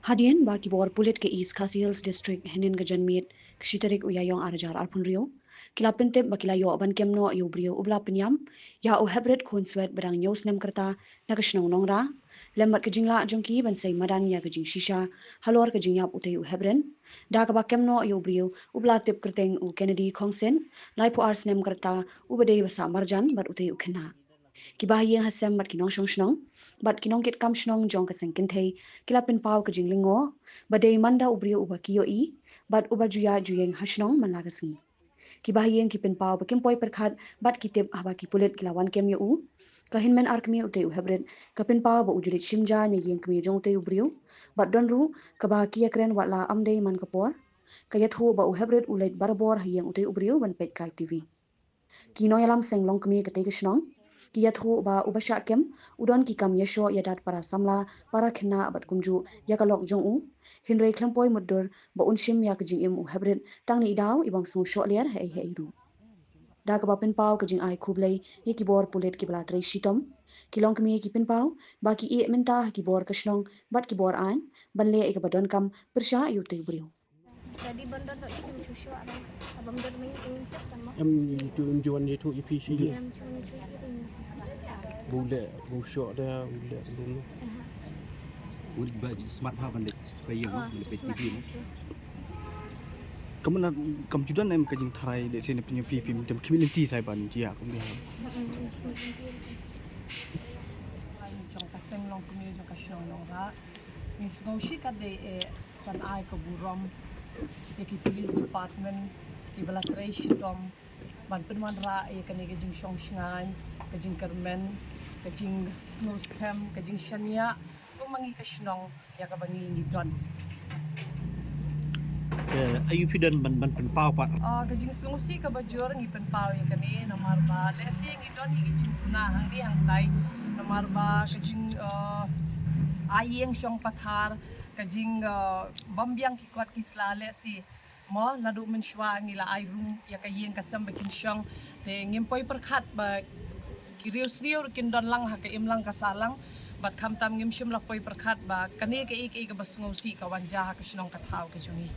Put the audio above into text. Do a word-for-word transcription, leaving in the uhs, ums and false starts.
Hadien ba ki bor pulit ka East Khasi Hills District hynnin ka janmiet ka shi tarik u Ïaïong ar hajar arphew hynriew, ki la pyntip ba ki la ïoh ban kem noh ïa u briew uba la pynïam ïa u Heprit Khunswet ba dang hynñiew snem ka rta na ka shnong Nongra, lem bad ka jinglah jong ki ban sei madan ïa ka jingshisha halor ka jingïap utei u Heprit, da kaba kem noh ïa u briew uba la tip kyrteng u Kennedy Khongsyn, laiphew ar snem ka rta, uba dei ba sah marjan bad utei u khynnah. Kiba ha ïing ha sem bad ki nongshong shnong bad ki nongkitkam shnong jong ka seng kynthei ki la pynpaw ka jinglyngngoh ba dei man da u briew uba ki ïohi bad uba ju ïaid ju ïeng ha shnong man la ka sngi. Kiba ha ïing ki pynpaw ba kim poi pyrkhat bad ki tip haba ki pulit ki la wan kem ïa u. Ka hynmen ar kmie utei u Heprit ka pynpaw ba u ju leit shim ja na ïing kmie jong utei u briew, bad don ruh kaba ki ïakren watla ym dei man ka por. Ka ïathuh ba u Heprit u leit barabor ha ïing utei u briew ban peit kai TV. Ki nongïalam seng longkmie katei ka shnong ki ïathuh ba uba shah kem u don ki kam ïashoh ïadat para samla, para khynnah bad kumjuh ïa ka lok jong u. Hynrei khlem poi mutdur ba un shim ïa ka jingim u Heprit tang ne i daw i bym sngew shoh lyer haei haei ruh. Da kaba pynpaw ka jingai khublei ïa ki bor pulit kiba la trei shitom, ki longkmie ki pynpaw ba ki ïeh mynta ha ki bor ka shnong bad ki bor aiñ ban leh ïa kaba donkam pyrshah ïa utei u briew. Jadi ban don ïa ki shuh shuh, ada abang don main tingin tip kan mo. Em, tu em juan itu ipi sih. Em cuma itu itu. Bule, busok dah, bule belum. Udah ba smart ha ban dek kayu, oh, ban dek smart peti. Kamu nak, kam ju don em ka jingtharai dek sini punya pipi macam community thai ban jia kum dia. Jong ka seng longkmie jong ka shnong Nongra. Ngi sngewsih ka dei eh ban ai ka burom ïa ki police department kiba la trei shitom ban pynwanrah ïa kane ka jingshong shngaiñ, ka jingkyrmen, ka jingsngewskhem, ka jingshaniah kum ma ngi ka shnong ïa kaba ngi ngi don. Ayu phi don ban ban pynpaw pat. Ah, ka jingsngewsih kaba jur ngi pynpaw ïa kane namar ba lehse ngi don ïa ki jingpynah hangne hangtai namar ba ka jing, ah, ai ïing shong pathar, ka jing, ah, bam biang ki kot ki sla lehse. Mo, naduh mynshuwa ngi la ai rung ïa ka ïing ka sem ba kin shong. Te ngim poi pyrkhat ba ki riewsniew ruh kin don lang ha ka imlang ka sahlang. Bad khamtam ngim shym la poi pyrkhat ba kane kaei kaei kaba sngewsih ka wan jia ha ka shnong ka thaw ka jong ngi.